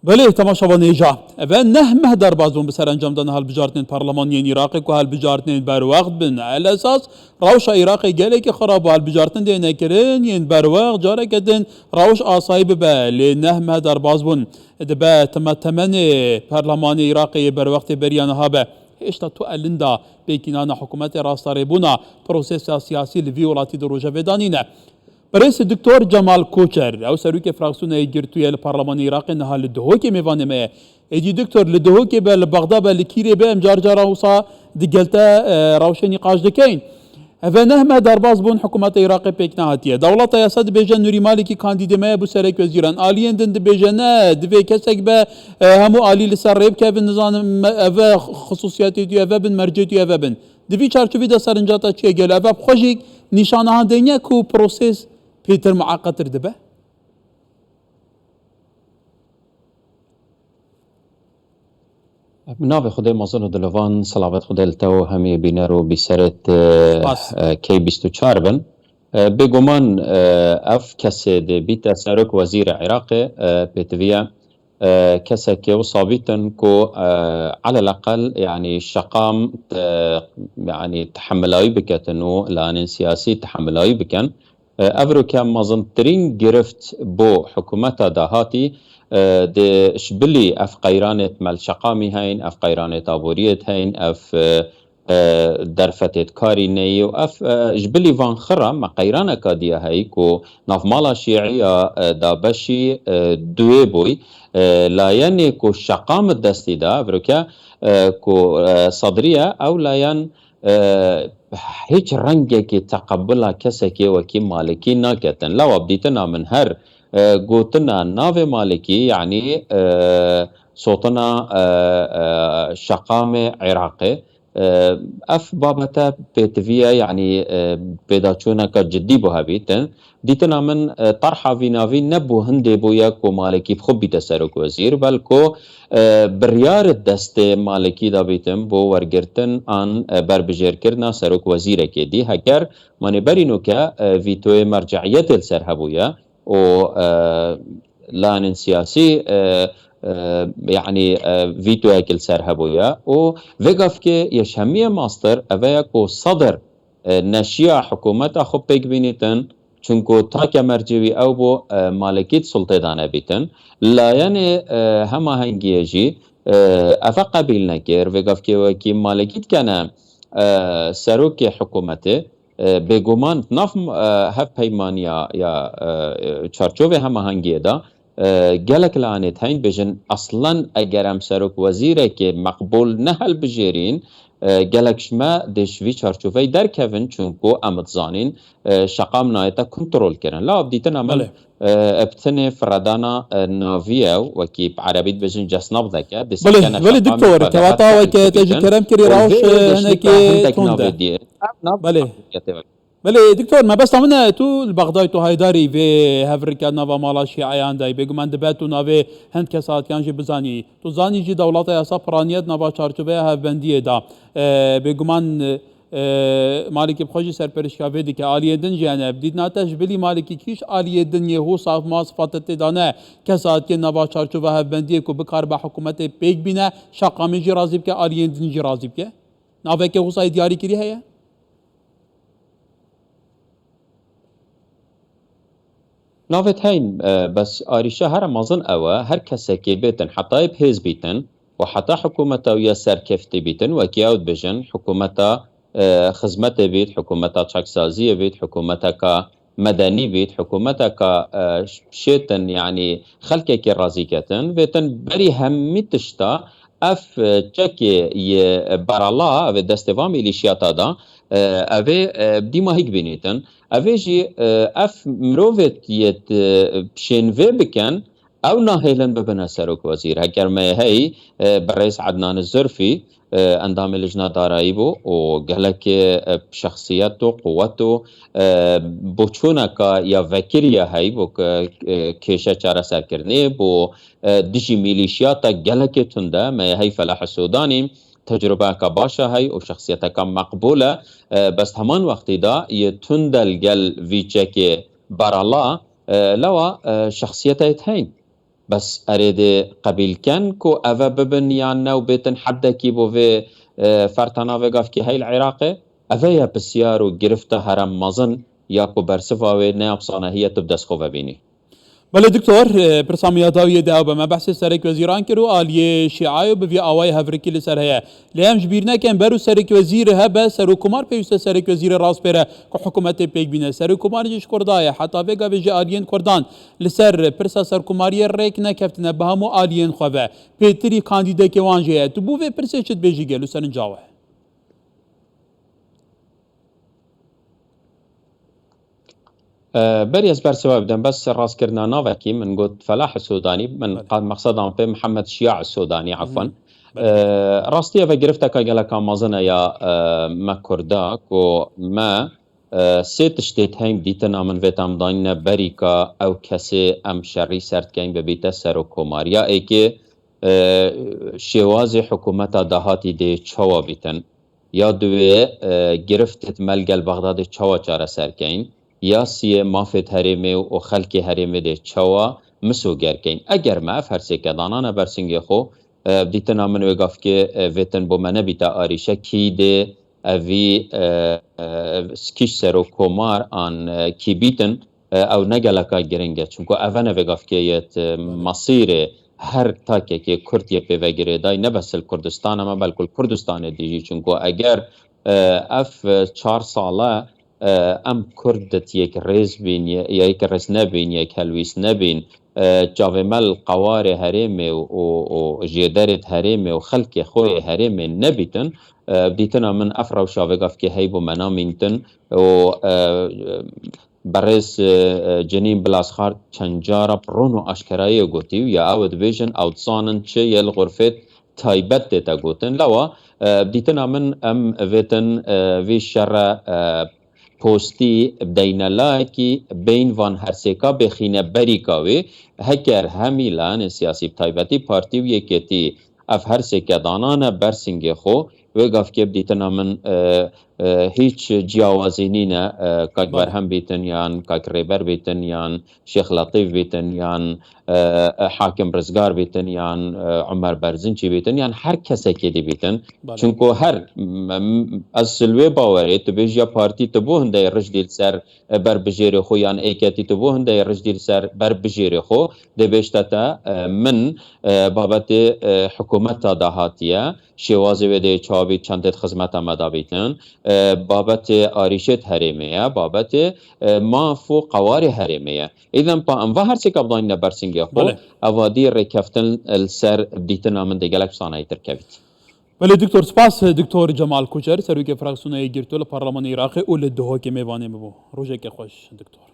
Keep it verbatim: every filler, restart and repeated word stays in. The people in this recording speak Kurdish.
Belê, temaşevan hêja. Eve neh meh derbas bûn bi serencam de niha hilbijartinên parlemaniyên Iraqê ku hilbijartinên berwext bin. El esas, rewşa Iraqê gelekî xirab bû. Hilbijartin dê nekirin, yên berwext careke din rewş asayî bibe. Lê neh meh derbas bûn. Dibe tema temenê parlemanê Iraqê yê berwextê beriya niha be. Hêşta tu elinda pêkînana hikûmetê rastarêbûna prosesa siyasî li vî welatî di rojevê de nîne. Birêz Doktor Cemal Koçer, ew serokê fraksiyona Yekgirtû ye li Parlemanê Iraqê, niha li Dihokê mêvanê me ye. Êdî Doktor, li Dihokê be, li Bexda be, li kîrê be, em car caran wisa digel te, e, rewşê nîqaş dikeyn. Eve neh meh derbas bûn, hikûmeta Iraqê pêk nehatiye. Dewleta yasa dibêje Nûrî Malîkî kandîdê me ye bo serekwezîran. Aliyên din dibêje ne, divê kesek be, e, hemû alî li ser rê bikevin, nizanim, me, eve xisûsiyetê tû, eve bin, mercê tû, eve bin. Di vî çarçovî de serinca te çi ye gelo? Eve bi xwe jî nîşanehandê ye ku proses pêtir mueqetir dibe? Bi navê Xwedê mezin û dilovan, selavet Xwedê li te û hemî bîner û bîserêt, e, Spas. e, K bîst û çar bin. E, bêguman, e, ev kesê dê bîte serok wezîrê Iraqê, e, pêtiviye, e, kesekê wisa bîtin ku, e, eleleqel, yanî şeqam, e, yanî tehemilayî biketin û lanên siyasî tehemilayî bikin. E, evroke mezintirîn girift bo hikûmeta dahatî, e, dê ji bilî ev qeyranêt me li şeqamî heyn, ev qeyranêt aboriyêt heyn, ev, e, e, derfetêt karî neyî û ev, e, ji bilî van xira me qeyraneka diya heyî ku navmala şîî ya, e, Dabeşî, e, duê bûy. E, layenê ku şeqam destî da, evroke, e, ku, e, Sedrî ye, ew layen, e, hîç rengekî teqebula kesekê wekî Malikî naketin. Lawa bi dîtina min her, e, gotina navê Malikî, yanî, e, sotina, e, e, şeqamê Iraqê. E, ev babete pêtiviye, yanî, e, pêdaçûneka cidî bo hebîtin. Dîtina min, e, terha vî navî ne bo hindê bûye ku Malikî bi xwe bîte serokwezîr, belko, e, biryar destê Malikî de bîtin bo wergirtin an, e, berbijêrkirina serokwezîrekê dî. Heger manê berî noke, e, vîtoyê merceiyetê li ser hebûye û, e, lanên siyasî, e, e, yanî, e, vîtoyek li ser hebûye û vê gavkê yê şemiyê mastir eve ye ku Sedr, e, neşiya hikûmeta xwe pêk bînîtin, çunku take mercê wî ew bû, e, Malikî di sultê de nebîtin. Layenê, e, hemahengiyê jî, e, eve qebîl nekir. Vê gavkê wekî Malikî dikene, e, serokê hikûmetê, e, bêguman di nav, e, hevpeymaniya ya, e, çarçovê hemahengiyê de, e, gelek lanêt heyn, bêjin, aslan eger em serok wezîrekê meqbûl nehelbijêrîn, e, gelek ji me dê ji vî çarçoveyî derkevin, çunku em dizanîn, e, şeqam nayête kontrol kirin. La bi dîtina min, Belê. e, bi tenê firedana, e, navî ye, wekî bi erebî dibêjin cesnab deke, dê Belê, sekene belê, şeqamê doktor, xwe kewata rahat weke te jî bîtin. Kerem kirî Û rewş, vê yê e, geştî hinekî te hindek tund e. navê dî. Ev nav Belê. Belê, doktor, mebesta min e, tu li Bexdayê tu haydarî vê hevrika nava mala şîeyan de yî. Bêguman dibe tu navê hin kesatiyan jî bizanî. Tu zanî jî dewleta yasa piraniye di nava çarçoveya hevbendiyê de. E, bêguman, e, Malîkî bi xwe jî serperiştiya vê dike. Aliyê din jî hene. Bi dîtina te ji bilî Malîkî kîş aliyê din yê hûsa ma sifate tê de ne kesatiyê nava çarçoveya hevbendiyê ku bikaribe hikûmetê pêk bîne, şeqamê jî razî bike, aliyên din jî razî bike? Naveke hûsayê diyarî kirî heye? Navêt heyn, e, bes arîşe here mezin ew e, her kesekê bêtin, hetayê bi hêz bîtin û heta hikûmeta wî ya serkeftî bîtin, wekî ew dibêjin, hikûmeta, e, xizmetê bît, hikûmeta çaksaziyê bît, hikûmeteka medenî bît, hikûmeteka, e, şêtin, yanî xelkekê razî ketin, vêtin berî hemî tişta ev, e, çekê yê berala, ev ê destê van mîlîşiyata da, e, ev ê, e, dîma hîk bînîtin. Ev ê jî, e, ev mirovêt yêt, e, şên vê bikin, ew nahêlin bibine serokwezîr. Heger me heyî, e, birêz Ednan Zurfî, e, endamê Lijna Darayî bû û gelekê, e, şexsiyet û quwet û, e, boçûneka ya vekirî ya heyî bû ke, e, kêşe çareserkirinê bû, e, dijî mîlîşiyata gelekê tund e. Me heyî Felahê Sûdanî tecrubeyeka baş e heyî û şexsiyeteka meqbûl e. E, bes heman wextî de yê tund e li gel vî çekê berala, e, lewa, e, şexsiyeteyêt heyn. Bes erê dê qebîl ken ku eve bibin yan ne û bêtin heddekî bo vê, e, fertana vê gavkî hey li Iraqê? Eve ye pisyar û girifta herem mezin ya ku bersiva wê ne ya pisanehî ye tu bi dest xwe vebînî. Belê doktor, e, pirsa min ya dawiyê de ew be. Me behsê serek wezîran kir û aliyê şîayo bi vî awayê hevrikî li ser heye. Lê em ji bîr nekin, ber û serek wezîrê hebe, serokkomar pêwîste serek wezîrê raspêre ku hikûmetê pêk bîne. Serokkomar jî ji Kurda ye. Heta vê gavê ji aliyên Kurdan li ser pirsa serokkomariyê rêk nekeftine bi hemû aliyên xwe ve. Pêtirî kandîdekê wan jî heye. Tu bo vê pirsê çi dibêjî gelo serinca we? E, berî ez bersiva bidim, bes rastkirina navekî min got Felah Sodanî, min Belê. qa-, mexseda min pê Mihemed Şiya Sodanî, Hı hı. efwan. Belê. E, rastî eve girifteka geleka mezin e ya, e, me Kurda, ku me, e, sê tiştê teym dîtina min vê tam danîne berîka ew kesê em şerî ser dikeyn bibîte serokkomar. Ya êkê, e, şêwazê hikûmeta dahatî dê çawa bîtin? Ya duwê, e, giriftêt me li gel Bexdadê çawa çareser keyn? Ya siyê mafêt herêmê û xelkê herêmê dê çawa misoger keyn? Eger me ev her sêke danane ber singê xwe, e, dîtina min wê gavkê, e, vêtin bo me nebîte arîşe, kî dê evî, e, e, kî serokkomar an, e, kî bîtin, e, ew ne geleka giring e. Çunku eve ne vê gavkê yet, e, Belê. mesîrê her takekê Kurd yê pê ve girêdayî, ne bes li Kurdistan e me, belkû li Kurdistanê dî jî. Çunku eger, e, ev, e, çar sale, e, em Kurd di yek rêz bîn, ye-, yek rêz nebîn, yek helwîst nebîn, e, çavê me li qewarê herêmê û, û, û jêderê herêmê û xelkê xwe yê herêmê nebîtin, e, dîtina min ev rewşa vê gavkê hey bo me namîntin û, e, Berêz, e, e, Cenîn Bilazxar çend cara bi ron û aşkerayê gotî û ya ew dibêjin, ew dizanin çi yê li xurfê taybet tête gotin. Lewa, e, dîtina min em vêtin, e, vî şere, e, postî bideyne layekî beyn van her sêka bêxîne berîka wê, heker hemî layanên siyasî bi taybetî partî û yekêtî ev her sêke danane ber singê xwe, wê gavkê bi dîtina min, e, e, hîç ciyawazî nîne, e, kak Belê. Berhem bîtin yan kak Rêber bîtin yan Şêx Letîf bîtin yan, e, e, Hakim Rizgar bîtin yan, e, Umer Berzinçî bîtin yan her kesekê dî bîtin. Belê. Çunku her, m-, m-, ez li wê bawerê tu bêjî ya partî tu bo hindê rijdî li ser, e, berbijêrê xwe yan êketî tu bo hindê rijdî li ser berbijêrê xwe dê bêjte te, e, min, e, babetê, e, hikûmeta dahatiye, şêwazê wê dê çawa bît, çend dê di xizmeta me de bîtin, e, babetê arîşêt herêmê ye, babetê, e, maf û qewarê herêmê ye. Îdem pa em va her sêka bidanîne ber singê xwe, Belê. Eva dî rêkeftin li ser dîtina min dê gelek pisanayîtir kevît. Belê doktor, spas. Doktor Cemal Koçer, serokê fraksiyona Yekgirtû li Parlemanê Iraqê û li Duhokê mêvanê min bû. Rojeke xweş, doktor.